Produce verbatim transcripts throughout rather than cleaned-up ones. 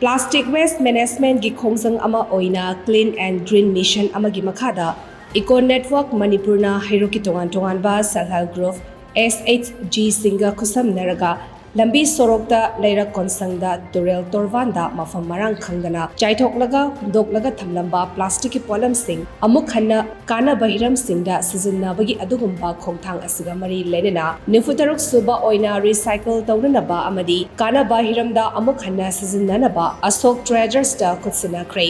Plastic Waste Managementꯒꯤ ꯈꯣꯡꯖꯪ ꯑꯃ ꯑꯣꯏꯅ Clean and Green Mission ꯑꯃꯒꯤ ꯃꯈꯥꯗ Eco Network ꯃꯅꯤꯄꯨꯔꯅ ꯍꯩꯔꯣꯛꯀꯤ ꯇꯣꯉꯥꯟ ꯇꯣꯉꯥꯟꯕ Self Help Group, S H G ꯁꯤꯡꯒ ꯈꯨꯠꯁꯝꯅꯔꯒ ꯂꯝꯕꯤ ꯁꯣꯔꯣꯛꯇ, ꯂꯩꯔꯛ ꯀꯣꯟꯁꯪꯗ, ꯇꯨꯔꯦꯜ ꯇꯣꯔꯕꯥꯟꯗ ꯃꯐꯝ ꯃꯔꯥꯡ ꯈꯪꯗꯅ ꯆꯥꯏꯊꯣꯛꯂꯒ ꯍꯨꯟꯗꯣꯛꯂꯒ ꯊꯝꯂꯝꯕ plasticꯀꯤ ꯄꯣꯠꯂꯝꯁꯤꯡ ꯑꯃꯨꯛ ꯍꯟꯅ ꯀꯥꯟꯅꯕ ꯍꯤꯔꯝꯁꯤꯡꯗ ꯁꯤꯖꯤꯟꯅꯕꯒꯤ ꯑꯗꯨꯒꯨꯝꯕ ꯈꯣꯡꯊꯥꯡ ꯑꯁꯤꯒ ꯃꯔꯤ ꯂꯩꯅꯅ ꯅꯤꯐꯨ ꯇꯔꯨꯛ ꯁꯨꯕ ꯑꯣꯏꯅ recycle ꯇꯧꯅꯅꯕ ꯑꯃꯗꯤ ꯀꯥꯟꯅꯕ ꯍꯤꯔꯝꯗ ꯑꯃꯨꯛ ꯍꯟꯅ ꯁꯤꯖꯤꯟꯅꯅꯕ ꯑꯁꯣꯛ Tradersꯇ ꯈꯨꯠꯁꯤꯟꯅꯈ꯭ꯔꯦ꯫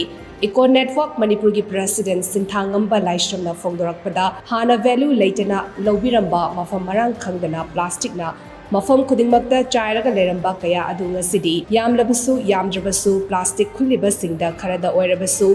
Eco Network ꯃꯅꯤꯄꯨꯔꯒꯤ President ꯁꯤꯟꯊꯥꯉꯝꯕ ꯂꯥꯏꯁ꯭ꯔꯝꯅ ꯐꯣꯡꯗꯣꯔꯛꯄꯗ, ꯍꯥꯟꯅ value ꯂꯩꯇꯅ ꯂꯧꯕꯤꯔꯝꯕ ꯃꯐꯝ ꯃꯔꯥꯡ ꯈꯪꯗꯅ plasticꯅ ꯃꯐꯝ ꯈꯨꯗꯤꯡꯃꯛꯇ ꯆꯥꯏꯔꯒ ꯂꯩꯔꯝꯕ ꯀꯌꯥ ꯑꯗꯨ ꯉꯁꯤꯗꯤ ꯌꯥꯝꯂꯕꯁꯨ ꯌꯥꯝꯗ꯭ꯔꯕꯁꯨ plastic ꯈꯨꯜꯂꯤꯕꯁꯤꯡꯗ ꯈꯔꯗ ꯑꯣꯏꯔꯕꯁꯨ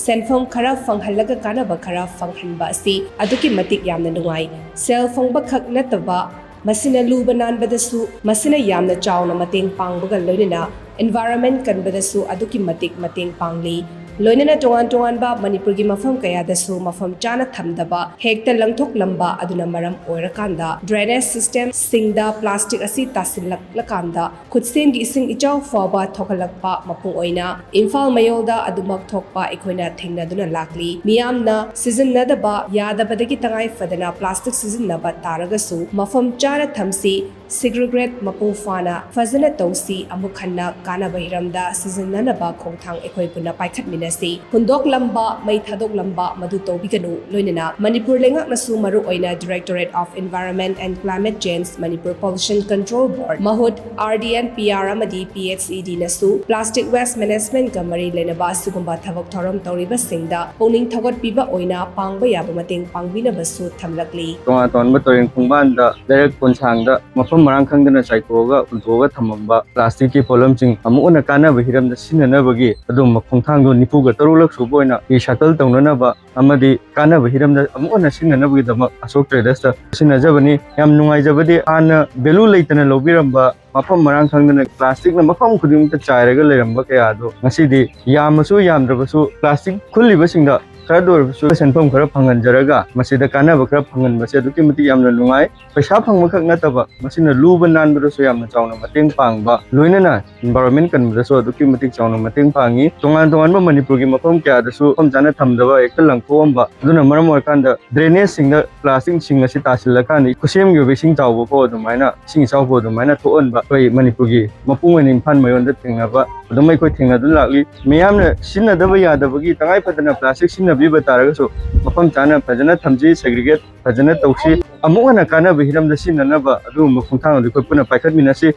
ꯁꯦꯟꯐꯝ ꯈꯔ ꯐꯪꯍꯜꯂꯒ ꯀꯥꯟꯅꯕ ꯈꯔ ꯐꯪꯍꯟꯕ ꯑꯁꯤ ꯑꯗꯨꯛꯀꯤ ꯃꯇꯤꯛ ꯌꯥꯝꯅ ꯅꯨꯡꯉꯥꯏ꯫ ꯁꯦꯜ ꯐꯪꯕ ꯈꯛ ꯅꯠꯇꯕ, ꯃꯁꯤꯅ ꯂꯨꯕ ꯅꯥꯟꯕꯗꯁꯨ, ꯃꯁꯤꯅ ꯌꯥꯝꯅ ꯆꯥꯎꯅ ꯃꯇꯦꯡ ꯄꯥꯡꯕꯒ ꯂꯣꯏꯅꯅ environment ꯀꯟꯕꯗꯁꯨ ꯑꯗꯨꯛꯀꯤ ꯃꯇꯤꯛ ꯃꯇꯦꯡ ꯄꯥꯡꯂꯤ꯫ ꯂꯣꯏꯅꯅ ꯇꯣꯉꯥꯟ ꯇꯣꯉꯥꯟꯕ ꯃꯅꯤꯄꯨꯔꯒꯤ ꯃꯐꯝ ꯀꯌꯥꯗꯁꯨ ꯃꯐꯝ ꯆꯥꯅ ꯊꯝꯗꯕ, ꯍꯦꯛꯇ ꯂꯪꯊꯣꯛꯂꯝꯕ ꯑꯗꯨꯅ ꯃꯔꯝ ꯑꯣꯏꯔꯀꯥꯟꯗ drainage systemꯁꯤꯡꯗ plastic ꯑꯁꯤ ꯇꯥꯁꯤꯜꯂꯛꯂꯀꯥꯟꯗ ꯈꯨꯠꯁꯦꯝꯒꯤ ꯏꯁꯤꯡ ꯏꯆꯥꯎ ꯐꯥꯎꯕ ꯊꯣꯛꯍꯜꯂꯛꯄ ꯃꯄꯨꯡ ꯑꯣꯏꯅ ꯏꯝꯐꯥꯜ ꯃꯌꯣꯜꯗ ꯑꯗꯨꯃꯛ ꯊꯣꯛꯄ ꯑꯩꯈꯣꯏꯅ ꯊꯦꯡꯅꯗꯨꯅ ꯂꯥꯛꯂꯤ꯫ ꯃꯤꯌꯥꯝꯅ ꯁꯤꯖꯤꯟꯅꯗꯕ ꯌꯥꯗꯕꯗꯒꯤ ꯇꯉꯥꯏ ꯐꯗꯅ plastic ꯁꯤꯖꯤꯟꯅꯕ ꯇꯥꯔꯒꯁꯨ ꯃꯐꯝ ꯆꯥꯅ ꯊꯝꯁꯤ, segregate ꯃꯄꯨꯡ ꯐꯥꯅ ꯐꯖꯅ ꯇꯧꯁꯤ, ꯑꯃꯨꯛ ꯍꯟꯅ ꯀꯥꯟꯅꯕ ꯍꯤꯔꯝꯗ ꯁꯤꯖꯤꯟꯅꯅꯕ ꯈꯣꯡꯊꯥꯡ ꯑꯩꯈꯣꯏ ꯄꯨꯟꯅ ꯄꯥꯏꯈꯠꯃꯤꯟꯅꯁꯤ꯫ ꯍꯨꯟꯗꯣꯛꯂꯝꯕ, ꯃꯩ ꯊꯥꯗꯣꯛꯂꯝꯕ ꯃꯗꯨ ꯇꯧꯕꯤꯒꯅꯨ꯫ ꯂꯣꯏꯅꯅ ꯃꯅꯤꯄꯨꯔ ꯂꯩꯉꯥꯛꯅꯁꯨ ꯃꯔꯨꯑꯣꯏꯅ Directorate of Environment and Climate Change, Manipur Pollution Control Board, ꯃꯍꯨꯠ, R D N P R ꯑꯃꯗꯤ P H E Dꯅꯁꯨ plastic waste managementꯀ ꯃꯔꯤ ꯂꯩꯅꯕ ꯑꯁꯤꯒꯨꯝꯕ ꯊꯕꯛ ꯊꯧꯔꯝ ꯇꯧꯔꯤꯕꯁꯤꯡꯗ ꯄꯨꯛꯅꯤꯡ ꯊꯧꯒꯠꯄꯤꯕ ꯑꯣꯏꯅ ꯄꯥꯡꯕ ꯌꯥꯕ ꯃꯇꯦꯡ ꯄꯥꯡꯕꯤꯅꯕꯁꯨ ꯊꯝꯂꯛꯂꯤ꯫ ꯇꯣꯉꯥꯟ ꯇꯣꯉꯥꯟꯕ ꯇꯨꯔꯦꯟ ꯈꯣꯡꯕꯥꯟꯗ, ꯂꯩꯔꯛ ꯀꯣꯟꯁꯥꯡꯗ ꯃꯐꯝ ꯃꯔꯥꯡ ꯈꯪꯗꯅ ꯆꯥꯏꯊꯣꯛꯑꯒ ꯍꯨꯟꯗꯣꯛꯑꯒ ꯊꯝꯃꯝꯕ plasticꯀꯤ ꯄꯣꯠꯂꯝꯁꯤꯡ ꯑꯃꯨꯛ ꯍꯟꯅ ꯀꯥꯟꯅꯕ ꯍꯤꯔꯝꯗ ꯁꯤꯖꯤꯟꯅꯅꯕꯒꯤ ꯑꯗꯨꯒꯨꯝꯕ ꯈꯣꯡꯊꯥꯡꯗꯣ ꯅꯤꯐꯨꯒ ꯇꯔꯨꯛꯂꯛ ꯁꯨꯕ ꯑꯣꯏꯅ recycle ꯇꯧꯅꯅꯕ ꯑꯃꯗꯤ ꯀꯥꯟꯅꯕ ꯍꯤꯔꯝꯗ ꯑꯃꯨꯛ ꯍꯟꯅ ꯁꯤꯖꯤꯟꯅꯅꯕꯒꯤꯗꯃꯛ ꯑꯁꯣꯛ Tradersꯇ ꯁꯤꯟꯅꯖꯕꯅꯤ꯫ ꯌꯥꯝ ꯅꯨꯡꯉꯥꯏꯖꯕꯗꯤ, ꯍꯥꯟꯅ value ꯂꯩꯇꯅ ꯂꯧꯕꯤꯔꯝꯕ, ꯃꯐꯝ ꯃꯔꯥꯡ ꯈꯪꯗꯅ plasticꯅ ꯃꯐꯝ ꯈꯨꯗꯤꯡꯃꯛꯇ ꯆꯥꯏꯔꯒ ꯂꯩꯔꯝꯕ ꯀꯌꯥ ꯑꯗꯨ ꯉꯁꯤꯗꯤ ꯌꯥꯝꯃꯁꯨ ꯌꯥꯝꯗ꯭ꯔꯕꯁꯨ plastic ꯈꯨꯜꯂꯤꯕꯁꯤꯡꯗ ꯈꯔꯗ ꯑꯣꯏꯔꯕꯁꯨ ꯁꯦꯟꯐꯝ ꯈꯔ ꯐꯪꯍꯟꯖꯔꯒ ꯃꯁꯤꯗ ꯀꯥꯟꯅꯕ ꯈꯔ ꯐꯪꯍꯟꯕꯁꯦ ꯑꯗꯨꯛꯀꯤ ꯃꯇꯤꯛ ꯌꯥꯝꯅ ꯅꯨꯡꯉꯥꯏ꯫ ꯄꯩꯁꯥ ꯐꯪꯕꯈꯛ ꯅꯠꯇꯕ, ꯃꯁꯤꯅ ꯂꯨꯕ ꯅꯥꯟꯕꯗꯁꯨ ꯌꯥꯝꯅ ꯆꯥꯎꯅ ꯃꯇꯦꯡ ꯄꯥꯡꯕ, ꯂꯣꯏꯅꯅ ꯏꯟꯚꯥꯏꯔꯣꯟꯃꯦꯟ ꯀꯟꯕꯗꯁꯨ ꯑꯗꯨꯛꯀꯤ ꯃꯇꯤꯛ ꯆꯥꯎꯅ ꯃꯇꯦꯡ ꯄꯥꯡꯉꯤ꯫ ꯇꯣꯉꯥꯟ ꯇꯣꯉꯥꯟꯕ ꯃꯅꯤꯄꯨꯔꯒꯤ ꯃꯐꯝ ꯀꯌꯥꯗꯁꯨ ꯃꯐꯝ ꯆꯥꯅ ꯊꯝꯗꯕ, ꯍꯦꯛꯇ ꯂꯪꯊꯣꯛꯑꯝꯕ, ꯑꯗꯨꯅ ꯃꯔꯝ ꯑꯣꯏꯔꯀꯥꯟꯗ drainage ꯁꯤꯡꯗ plastic ꯁꯤꯡ ꯑꯁꯤ ꯇꯥꯁꯤꯜꯂꯀꯥꯟꯗ ꯈꯨꯠꯁꯦꯝꯒꯤ ꯑꯣꯏꯕ ꯏꯁꯤꯡ ꯆꯥꯎꯕ ꯐꯥꯎ ꯑꯗꯨꯃꯥꯏꯅ, ꯏꯁꯤꯡ ꯏꯆꯥꯎꯕ ꯑꯗꯨꯃꯥꯏꯅ ꯊꯣꯛꯍꯟꯕ ꯑꯩꯈꯣꯏ ꯃꯅꯤꯄꯨꯔꯒꯤ ꯃꯄꯨꯡ ꯑꯣꯏꯅ ꯏꯝꯐꯥꯜ ꯃꯌꯣꯟꯗ ꯊꯦꯡꯅꯕ ꯑꯗꯨꯝ ꯑꯩꯈꯣꯏ ꯊꯦꯡꯅꯗꯨꯅ ꯂꯥꯛꯂꯤ꯫ ꯃꯤꯌꯥꯝꯅ ꯁꯤꯖꯤꯟꯅꯗꯕ ꯌꯥꯗꯕꯒꯤ ꯇꯉꯥꯏ ꯐꯗꯅ plastic ꯁꯤꯖꯤꯟꯅꯕꯤꯕ ꯇꯥꯔꯒꯁꯨ ꯃꯐꯝ ꯆꯥꯅ ꯐꯖꯅ ꯊꯝꯁꯤ, segregate ꯐꯖꯅ ꯇꯧꯁꯤ꯫ ꯑꯃꯨꯛ ꯍꯟꯅ ꯀꯥꯟꯅꯕ ꯍꯤꯔꯝꯗ ꯁꯤꯖꯤꯟꯅꯅꯕ ꯑꯗꯨꯒꯨꯝꯕ ꯈꯣꯡꯊꯥꯡ ꯑꯗꯨ ꯑꯩꯈꯣꯏ ꯄꯨꯟꯅ ꯄꯥꯏꯈꯠꯃꯤꯟꯅꯁꯤ꯫